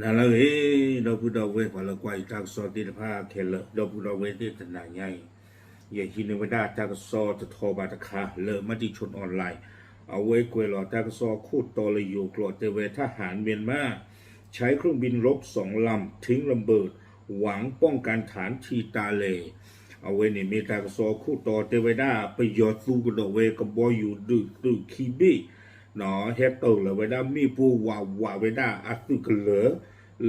နၤလၢအဂ့ၤ, ဒီပုၢ်ဒီဝဲၢ်ပှၤလၢကွၢ်ယတၢ်ကစီၣ်သ့ၣ်တဖၣ်ခဲလၢာ်, ဒီပုၢ်ဒီဝဲၢ်သ့ၣ်တနၤညါအံၤ, ယဟံးန့ၢ်ဝဲဒၣ်တၢ်ကစီၣ်တထီဘးတခါလၢ Matichon Online, အဝဲကွဲးလီၤတၢ်ကစီၣ်ခိၣ်တီလၢယိၤကျိာ်တဲဝဲ ทหารเมียนมาใช้เครื่องบินรบสองลำทิ้งระเบิดหวังป้องกันฐานทีตาเล အဝဲန့ၣ်မ့ၢ်တၢ်ကစီၣ်ခိၣ်တီတဲဝဲဒၣ် ပယီၤသူကဒီးဝဲကဘီယူၤဒုးသုးခံဘ့ၣ် ဟဲတၢၤလီၤဝဲဒၣ်မ့ၣ်ပိၢ်ဝးဝးဝဲဒၣ်အသုးကလၢၤ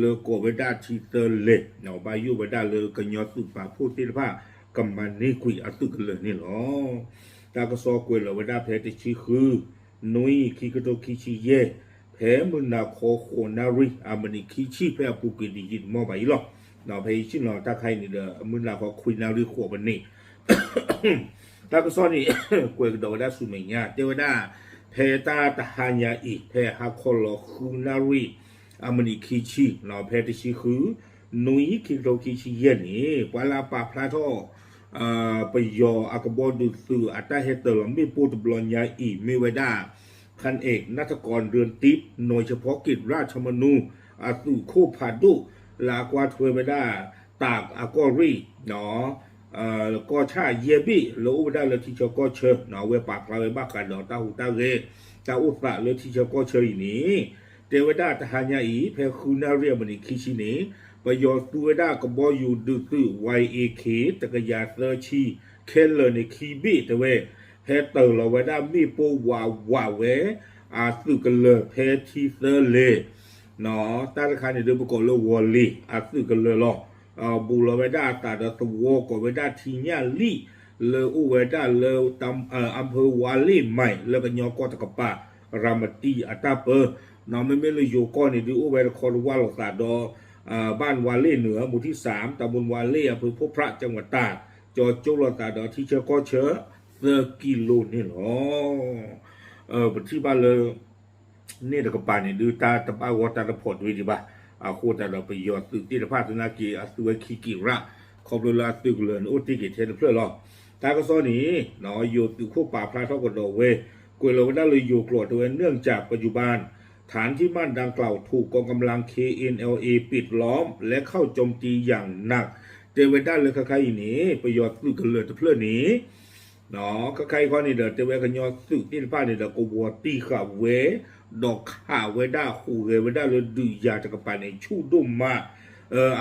လၢကိးဝဲဒၣ်ထံသၢလဲၢ်, ဘၣ်ယိၣ်ဝဲဒၣ်လၢကညီသုးပာ်ဖှိၣ်သ့ၣ်တဖၣ် ကမၤန့ၢ်ကွံာ်အသုးကလၢၤန့ၣ်လီၤ. တၢ်ကစီၣ်ကွဲးလီၤဝဲဒၣ်ဖဲတဆံဃု နွံ ခံကထိခံဆံယဲၢ်, ဖဲမုၢ်နၤခီဃိးနၣ်ရံၣ် အမံးနံးခံဆံ ဖဲအပူၤကွံာ်တယံာ်တမီၢ်ဘၣ်အံၤလီၤ. ဖဲယဆ့ၣ်နီၤတၢ်ခါအံၤန့ၣ်ဒီး မုၢ်နၤခီခွံနၣ်ရံၣ်ဃိးပနံး တၢ်ကစီၣ်န့ၣ် ကွဲးကဒီးဝဲဒၣ်ဆူမဲာ်ညါ တဲဝဲဒၣ် ဖဲတၢ်တဟါညါအံၤ ဖဲဟါခီလီၤဃုနၣ်ရံၣ် အမံးနံးခံဆံ ဖဲတဆံဃု နွံ ခံကထိခံဆံယဲၢ်န့ၣ် ပှၤလၢအပာ်ဖျါထီၣ် ပယီၤအကဘီဒုးသုးအတၢ်ဟဲတၢၤလီၤမ့ၣ်ပိၢ်တဘျီညါအံၤ မ့ၢ်ဝဲဒၣ် พันเอก ณัฐกร เรือนทิพย์ หน่วยเฉพาะกิจราชมนู အသုးခိၣ်ဖးဒိၣ် လၢအကွၢ်ထွဲဝဲဒၣ် တၢ်အကီၢ်ရ့ၣ် ကီၢ်ဆၣ်ယဲၢ်ဘ့ၣ် လၢအိၣ်ဝဲဒၣ်လၢထံဆၢကီၢ်ဆၢ အဝဲပာ်ဖျါဝဲဘၣ်ဃးဒီးတၢ်ဟူးတၢ်ဂဲၤ တၢ်အိၣ်သးလၢထံဆၢကီၢ်ဆၢအံၤန့ၣ် တဲဝဲဒၣ်တဟါညါအံၤ ဖဲဃုနၣ်ရံၣ်အမံးနံးခံဆံန့ၣ် ပယီၤသူဝဲဒၣ်ကဘီယူၤဒုးသုး ဝါၢ်အ့ၣ်ခ့ၣ် တကယၤသၢဆံ ခဲလၢာ်န့ၣ်ခံဘ့ၣ်တဲဝဲ ဟဲတၢၤလီၤဝဲဒၣ်မ့ၣ်ပိၢ်ဝးဝးဝဲ အသုးကလၢၤဖဲထံသၢလဲၢ် တၢ်တခါန့ၣ်ဒုးပကိးလၢဝီၤလ့ၤအသုးကလၢၤလီၤ. ဘူးလီၤဝဲဒၣ်အသးဒီးသဝီ ကိးဝဲဒၣ်ထံညၣ်လံၣ် လၢအိၣ်ဝဲဒၣ်လၢ အၣ်ဖၢဝါလ့ၣ်မၤ လၢကညီကီၢ်တကပၤ ရၤမတံအတၢ်ပၢ မ့မ့ၢ်လၢယိၤကီၢ်န့ၣ်ဒုး အိၣ်ဝဲတခီတဝၢ်လိာ်သးဒီး บ้านวาเล่เหนือ หมู่ที่สาม ตำบลวาเล่ อำเภอพบพระ จังหวัดตาก ကၠီၤကၠိလိာ်သးဒီးထံဆၢကီၢ်ဆၢ သၢကံလိန့ၣ်လီၤ. ပထံၣ်ဘၣ်လၢ န့ၣ်တကပၤန့ၣ်ဒုး တၢ်တဘၣ်ဂီၢ်တၢ်တဖီၣ်ဒွံဒံးဘၣ်. အဃိသတးဒီးပယီၤသုးသ့ၣ်တဖၣ်သနာ်က့ အသုဝဲခံက့ၤရၣ် ခီဖျိလၢအသုးကလၢၤန့ၣ်အိၣ်တ့ၢ်က့ၤထဲတဖျၢၣ်လီၤ. တၢ်ကစီၣ်န့ၣ် ယိၤသုးခိၣ်ပာ်ဖျါထီၣ်ကဒီးဝဲ ကွဲးလီၤဝဲဒၣ်လၢယိၤကျိာ်တဲဝဲ เนื่องจากปัจจุบัน ฐานที่มั่นดังกล่าวถูกกองกำลัง เคเอ็นแอลเอ ปิดล้อมและเข้าโจมตีอย่างหนัก တဲဝဲဒၣ်လၢခဲခါအံၤန့ၣ် ပယီၤသုးကလၢၤတဖျၢၣ်န့ၣ် ခဲခါအံၤခီန့ၣ်ဒီး တဲဝဲကညီသုးသ့ၣ်တဖၣ်န့ၣ်ဒီး ကဝီၤတံၢ်ဃာ်ဝဲ ဒီးခးဝဲဒၣ်ဟူးဂဲၤဝဲဒၣ်လၢဒုးယၤတကပၤန့ၣ် ဆူၣ်ဒိၣ်မး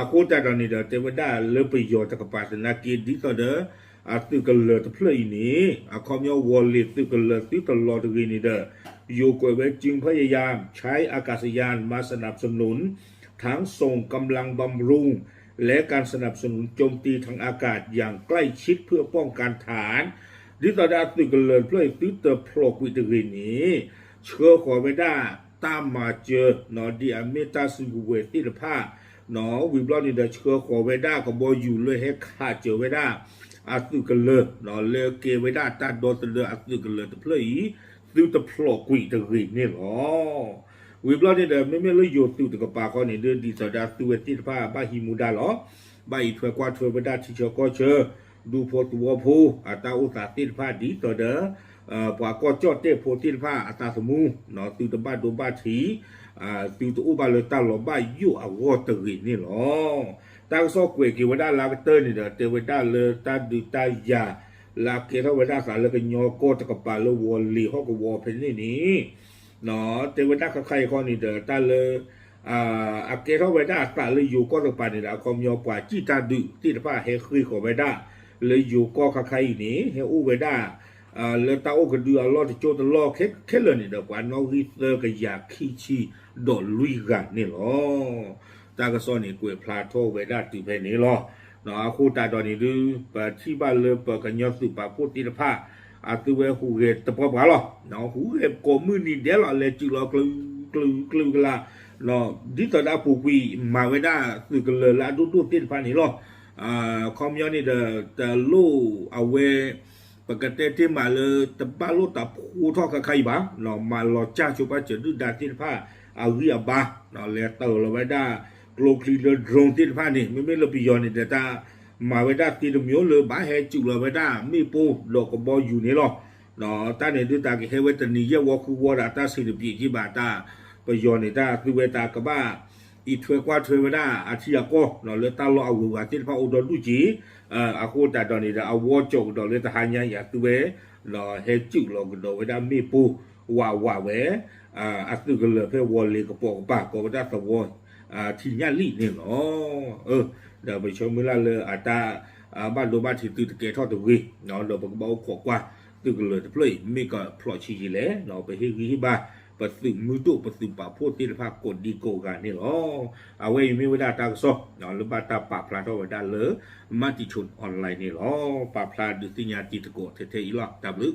အဃိသတးဒီးန့ၣ်ဒီး တဲဝဲဒၣ်လၢပယီၤတကပၤသနာ်က့ ဒ်သိးဒီး အသုးကလၢၤတဖျၢၣ်အံၤန့ၣ် အခီပညီဝီၤလ့ၤသုးကလၢၤသုတလီၤတဂ့ၤန့ၣ်ဒီး ယိၤကွဲးဝဲ จึงพยายามใช้อากาศยานมาสนับสนุน ทั้งส่งกำลังบำรุง และการสนับสนุนโจมตีทางอากาศอย่างใกล้ชิดเพื่อป้องกันฐาน ဒ်သိးဒီးအသုးကလၢၤတဖျၢၣ်အံၤ သုတဖျိးကွံာ်တဂ့ၤန့ၣ် ဆှၢဃီၤဝဲဒၣ်တၢ်မၤစၢၤ ဒ်အမ့ၢ်တၢ်စုကဝဲၤသ့ၣ်တဖၣ် ဝံၤဘျီန့ၣ်ဒီး ဆှၢဃီၤဝဲဒၣ်ကဘီယူၤလၢဟဲခးစၢၤဝဲဒၣ် အသုးကလၢၤ လၢကဲဝဲဒၣ်တၢ်ဒီသဒၢအသုးကလၢၤတဖျၢၣ်အံၤ သုတဖျိးကွံာ်တဂ့ၤန့ၣ်လီၤ. ဝံၤဘျီန့ၣ်ဒီး မ့မ့ၢ်လၢယိၤသုးတကပၤခီန့ၣ်ဒီး ဒ်သိးဒီးအသုဝဲသ့ၣ်တဖၣ်ဘၣ်ဟံးမူဒါလီၤ. ဘၣ်အံးထွဲကွၢ်ထွဲဝဲဒၣ်ထံဆၢကီၢ်ဆၢ ဒူဖိသဝီဖိ အတၢ်အိၣ်သးသ့ၣ်တဖၣ်ဒ်သိးဒီး ပှၤကီၢ်ကၠီၣ်တဲၣ်ဖိသ့ၣ်တဖၣ်အသးသမူ သုတဘၣ်ဒိဘၣ်ထံး သုတအိၣ်ဘၣ်လၢတၢ်လီၤဘၣ်ယိၣ်အဂီၢ်တဂ့ၤန့ၣ်လီၤ. တၢ်ကစီၣ်ကွဲးက့ၤဝဲဒၣ်လၢအကတၢၢ်န့ၣ်ဒီး တဲဝဲဒၣ်လၢတၢ်ဒုးတၢ်ယၤ လၢအကဲထီၣ်ဝဲဒၣ်အသးလၢကညီကီၢ်တကပၤလၢဝီၤလ့ၤဟီၣ်ကဝီၤဖဲန့ၣ်န့ၣ် တဲဝဲဒၣ်ခဲခါအံၤခီန့ၣ်ဒီး တၢ်လၢ အကဲထီၣ်ဝဲဒၣ်အသးလၢယိၤကီၢ်တကပၤန့ၣ်ဒီး အခီပညီပှၤစံၣ်တၢ်ဒုးသ့ၣ်တဖၣ်ဟဲဃ့ၢ်ဃီၤဝဲဒၣ် လၢယိၤကီၢ်ခဲခါအံၤန့ၣ် ဟဲအိၣ်ဝဲဒၣ် လၢတၢ်အိၣ်ကဒုအလီၢ်တကၠိတလီၢ်ခဲလၢာ်န့ၣ်ဒီး ပှၤနီၣ်ဂံၢ်သၢကယၤခံဆံဒီးလွံၢ်ဂၤန့ၣ်လီၤ. တၢ်ကစီၣ်န့ၣ်ကွဲးဖျါထီၣ်ဝဲဒၣ်တုၤဖဲန့ၣ်လီၤ. အဃိသတးဒီးန့ၣ်ဒုး ပထံၣ်ဘၣ်လၢပကညီသုးပာ်ဖှိၣ်သ့ၣ်တဖၣ် အသုဝဲဟူးဂဲၤတပှၢ်ပှၢ်လီၤ. ဟူးဂဲၤကိးမုၢ်နံၤဒဲးလီၤ လဲၤစုးလီၤကျုၤကျုၤကျုၤကလး ဒ်သိးဒီးအပူၤကွံာ်မၤဝဲဒၣ်သုးကလၢၤလၢအဒိၣ်ဒိၣ်သ့ၣ်တဖၣ်န့ၣ်လီၤ. ခီပညီန့ၣ်ဒီး တလိၣ်အဝဲ ပကတဲတ့ၢ်မးလၢ တဘၣ်လိၣ်တၢ်ဖှိၣ်ထီၣ်ခဲခါအံၤဘၣ်, မၤလီၤစၢ်ဆိပာ်စၢၤဒုၣ်ဒါသ့ၣ်တဖၣ်အဂံၢ်အဘါ, လဲၤတၢ်လီၤဝဲဒၣ် ကျိချံလၢ drone သ့ၣ်တဖၣ်န့ၣ် မ့မ့ၢ်လၢပယီၤန့ၣ်ဒီး တၢ်မၤဝဲဒၣ်သ့တမံၤလၢ ဘၣ်ဟဲစုးလီၤဝဲဒၣ်မ့ၣ်ပိၢ်ဒီးကဘီယူၤန့ၣ်လီၤ. တၢ်န့ၣ်ဒုးတၢ်ကဟဲဝဲတနံၤယဲၢ်ဝီဃုဝီဒီး တၢ်ဆံးတပျံးက့ဘၣ်တၢ် ပယီၤန့ၣ် တၢ်သုဝဲတၢ်ကဘၣ် အံးထွဲကွၢ်ထွဲဝဲဒၣ်အထံအကီၢ် လၢတၢ်လီၢ်အဂုၤအဂၤသ့ၣ်တဖၣ်အိၣ်ဒီဒူၣ်က့ၤ အဃိသတးဒီးန့ၣ်ဒီး အဝီကၠီၤကဒီးလၢတဟါညါအံၤအသုဝဲ ဟဲစူၣ်လီၤကဒီးဝဲဒၣ်မ့ၣ်ပိၢ်ဝးဝးဝဲ အသုးကလၢၤဖဲဝီၤလ့ၤကပိာ်ကပၤ ကိးဝဲဒၣ်သဝီ ထံညၣ်လံၣ်န့ၣ်လီၤ. ဒီးပဆၢမုၢ်လၢ်လၢအတၢ် ဘၣ်ဒိဘၣ်ထံးသုတကဲထီၣ်တဂ့ၤ ဒီးပကဘၣ်အိၣ်ခိးကွၢ်သုးကလၢၤတဖျၢၣ်အံၤ မ့ၢ်ကဖျိးဆံးယံာ်လဲၣ် ပဟ့ၣ်ဂံၢ်ဟ့ၣ်ဘါ ပသုးမုၢ်ဒိၣ်ပသုးပာ်ဖှိၣ်သ့ၣ်တဖၣ် ကိးဒံကိးဂၤန့ၣ်လီၤ. အဝဲအံၤမ့ၢ်ဝဲဒၣ်တၢ်ကစီၣ် လၢဘၣ်တၢ်ပာ်ဖျါထီၣ်ဝဲဒၣ်လၢ မၤတံၤဆိ online န့ၣ်လီၤ. ပာ်ဖျါဒုးသ့ၣ်ညါတံၤသကိးထဲထဲအံၤလီၤ. တၢ်ဘျုး